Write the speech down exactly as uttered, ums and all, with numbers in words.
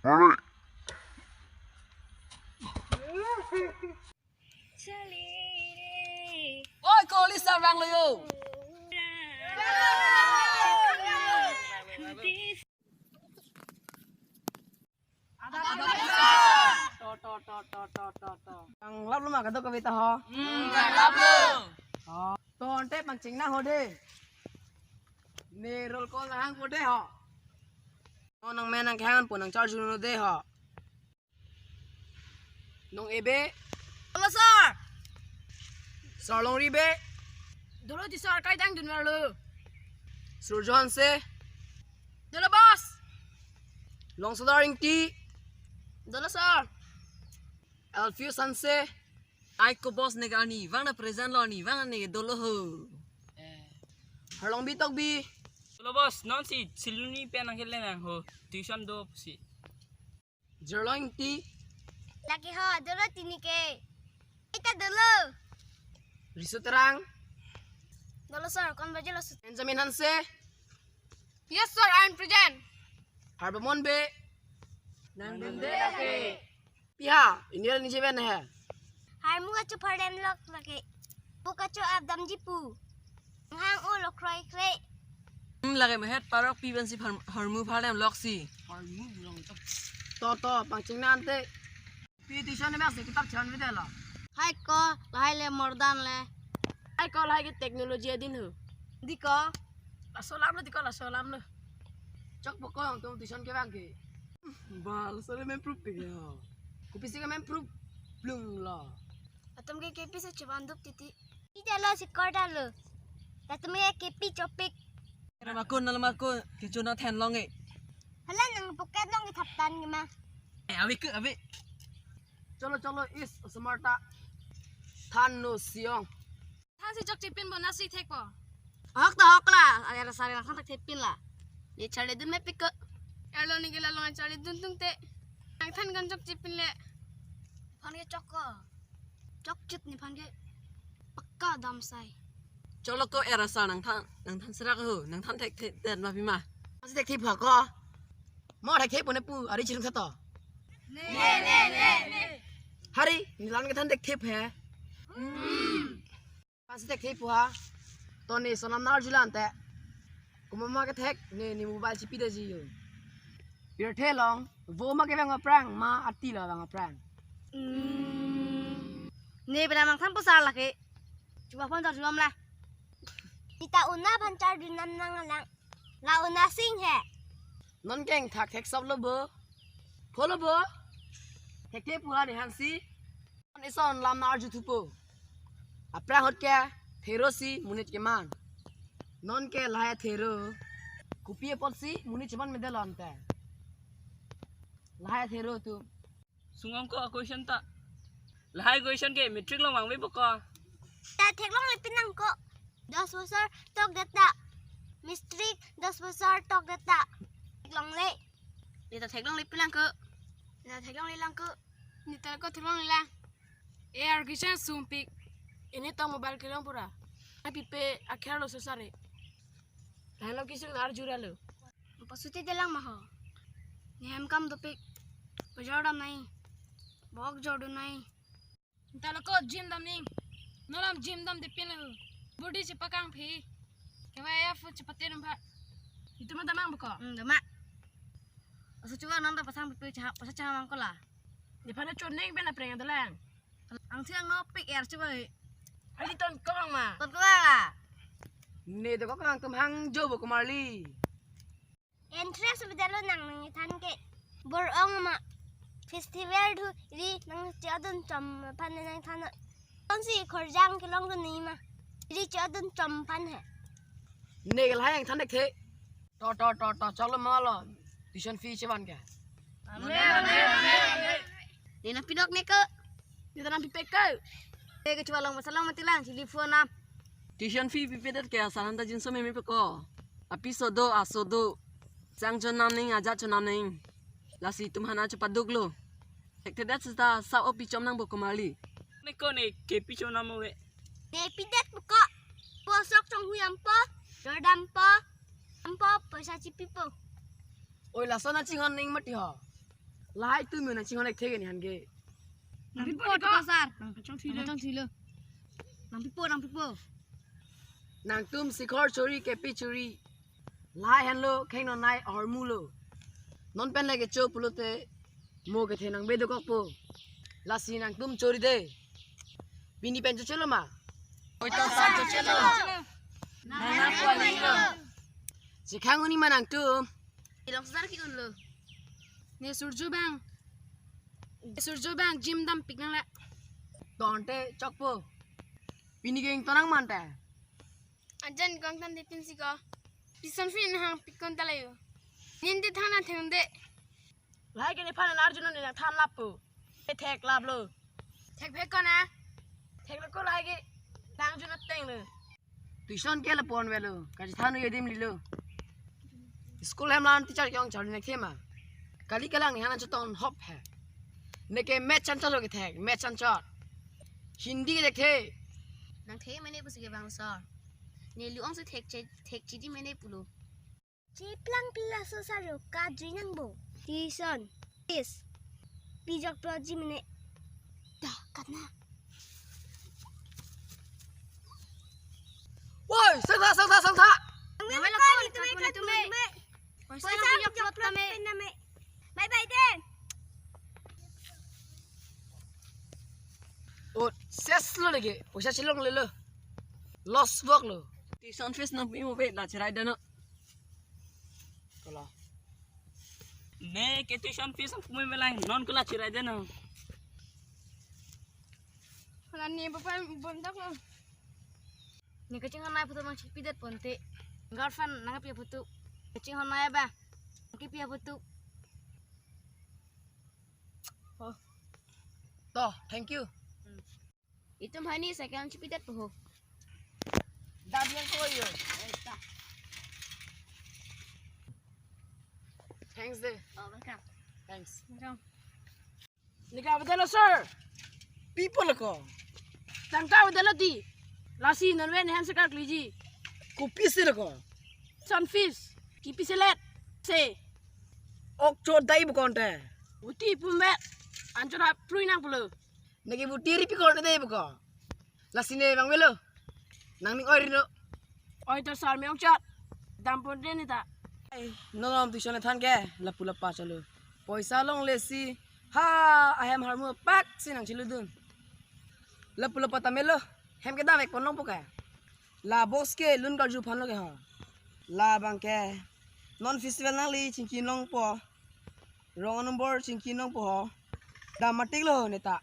Oi, koli sarang lo yo. To, to, to, to, to, to, to. Ang lap luma kadokave ta ho. Hmm, lap lo. Oh, to ante pangcheng na ho de. Ne roll call nang hang po de ho. Oh, nang men nang kehang po nang charge no de ho. Nong ebe. Hello, sir. Sir Longri be. Dolo ti sir kai dang dun lo. Surjo Hanse. Dolo, boss. Longsodar Ingti. Dolo, sir. Alfius Hanse. Ai ko boss ne arnivang na present lo, arnivang ne dolo ho. Harlongbi Tokbi. Dolo boss, non si Siluni pen nang kele nang ho. Tuition do si. Jerlo Ingti. Lagi ho, dolo tini ke. Ita dolo. Riso Terang. Dolo sir, kon baje lo sir. Benjamin Hanse. Yes sir, I am present. Harbamon be. Nang dunde lake. Piha, ini la nije ben he. Hai mu kacho phardem lok lake. Mu kacho abdam jipu. Hang o lo kroi kre. Hmm, lake mehet parok pi ben si phar-, hormu phardem lok si. Hormu bulong tok. To, to, pangcheng na ante. Pi tuition ne mek si kitap chan bide lo. Hai ko, lahai le modern le. Hai ko, lahai ke technology adin ho. Di ko. Laso alam lo, di ko, laso alam lo. Chok pokok tum tuition kevang ke. Bal, sore main proof ke ya. Kopisi ke main proof. Blung lo. Atum ke K P si chevan dup titi. Ita lo si kor ta lo. Atum ke K P chopik. Ram akun, nalom akun, kecho na than long e. Hala nang pocket long ke thaptan ke ma. Eh, awi ke, awi. Cholo, cholo, is, osomar ta. Than no siong. Than si chokche pinpo, na si thekpo. Hok ta hok la, agar sari nang than thekpin la. Ne charli dun mepik ko. Elo ne ke la long charli dun tung te. Nang than kan chokche pin le. Phan ke chok ko. Chokchit ne phan ke. Pakka dam sai. Cholo ko era sa nang than, nang than serak ho, nang than thekthedet ma pima. Asi thekthep pha ko. Mo thekthep pune pu, ari chirung sa to. Ne, ne, ne, ne. Hari, ne la-an kethan thekthep he. Hmm. Pasi thekthep pu ha. To ne sonam nar julan te. Komat ma kethek ne, ne mobile chipi da ji yo. Pirthe long, vo ma kevang aphrang, ma ati lo vang aphrang. Hmm. Ne penang nang than pusar lake. Chuba phone charge lom la. Ita una phan charge nam nang lang. La una sing he. Non keng thak thek sop lo bo. Pho lo bo. Thekthep pu ha ne hansi. Ison lam na arju thupo. Aphrang ahut ke thero si monit keman. Non ke lahai thero. Kopi apot si monit cheman mede lo ante. Lahai thero tu. Sungam ko question ta. Lahai question ke matric long vangve po ko. Ta theklongle pinang ko. Dos bosor tok data. Matric dos bosor tok data. Theklongle. Neta theklongle pinang ko. Neta theklongle lang ko. Neta ko theklongle lang. E ar kisa sumpik. Ini to mobile kelong pura. Apipe akhir lo sosare. Lain lo kisung arju ra lo. Pasuti delang ma ho. Nehem kam dopik. Bajor dam nai. Bok jor do nai. Neta lo ko gym dam ning. Nolam gym dam de pin lo. Body chepakangphi. Kevaya fu chepate num pha. Itu ma damang buko. Hmm, dama. Asu chuwa nang ta pasang pipi cha, pasang cha mang ko la. Di phana chon ning pen apreng adalang. Ang siang no pik er chuwa. Ali ton kong ma. Ton kong la. Ne de ko kang tum hang jo bo ko marli. Entrance bidalo nang nang than ke. Bor ong ma. Festival thu ri nang chodun chom phan nang than. Kon si khorjang kelong ko ni ma. Ri chodun chom phan he. Ne ke lahai ang than dek the. To, to, to, to, cholo ma lo. Tuition fee chevan ke. Amen, amen, amen, amen. Dina pinok ne ko. Dina nang pipek ko. Ke kechuwa long masalang mati lang, chili phone am. Tuition fee pipedet ke asaran ta jinso meme pe ko. Api sodo, asodo. Chang chonam ning, ajat chonam ning. Lasi tum hana chepaduk lo. Thekthedet sita sa o pichom nang bo ko marli. Ne ko ne ke pichom nang mo ve. Ne pidet po ko. Posok chong huyam po. Jordam po. Ampo, paisa chipi po. Oi, lason achinghon ning mati ho. Lahai atum yo nangchinghon ek thek ni han ke. Nangpipo, nangpipo, sir. Nangpachong thilo. Nangpachong thilo. Nangpipo, nangpipo. Nangtum sikhor chori, kepi chori. Lahai henlo khengno nai ahormu lo. Non pen le kecho pulote mo kethe nangbe dokokpo. Lasi nangtum chori de. Pini pen chochelo ma? Oi to sir, chochelo. Nang nang puali lo. Chikhang un-e ma nangtum? Ilong sar ki-un lo. Ne surju bang. Ne surju bang gym dampik nang la. Tonte chokpo. Pini ke ingtonang mante. Anjan kong tan dipin si ko. Tuition fee nang hang pikon ta layo. Nin te thana thengde. Lahai ke nephan arjunon ne nang than lappo. Te thek laplo. Thek phek ko na. Thek lo ko lahai ke. Nang arjunon tenglo. Tuition ke lapu-an avelo. Kachethan u adim lilo. School hem lan teacher ke-ong charli nangthema. Kali kalang nehan chetong hop he. Neke math chanchot lo kethek, math chanchot. Hindi ke thekthe. Nangthe mene pusi ke bang sir. Ne lu-ong si thek che, thek chidi mene pulo. Cheplang pila so sir lo kajui nangpo. Tuition. Yes. Pijok pro ji mene. Dah, katna. Woi, sangtha, sangtha, sangtha. Name lo kani tume, kani tume. Poisa nang pijok pro tame. Bye bye den. Oh, ses lo lagi. Poisa chelonglelo. Loss work lo. Tuition fees nangpi mo pe la cherai dano. Kala. Ne ke tuition fees ang pumai melang non kala cherai dano. Hala ne bapak bondak lo. Ne kachinghon nai putu nangchipidet ponte. Girlfriend nangpi putu. Kachinghon nai ba. Nangkipi putu. Oh. To, thank you. Itum hani second chipidet po ho. Dam yang ko yo. Thanks de. Oh, welcome. Thanks. Welcome. Nika betul sir. People ko. Tangka betul di. Lasi non ven hem sekar kliji. Kopisi lo ko. Tuition fees. Kipi selet. Se. Ok chodai bu konte. Uti pumbe. Anchot ha prui nang pulo. Neke buti ripi kor de beko. Lasi ne bang avelo. Nangning oi rino. Oi to sar me-ong chot. Dam pon de ne ta. Ai, non tuition than ke lapu lapa chalo. Poisa longle si. Ha, ahem harmu pak si nangchiludun. Lapu lapa ta melo. Hem ke dam ek pon longpo ke. La boss ke lun karju phan lo ke ha. Labang ke. Non festival nangli chingki longpo. Wrong number chingki longpo ho. Dam matik lo ne ta.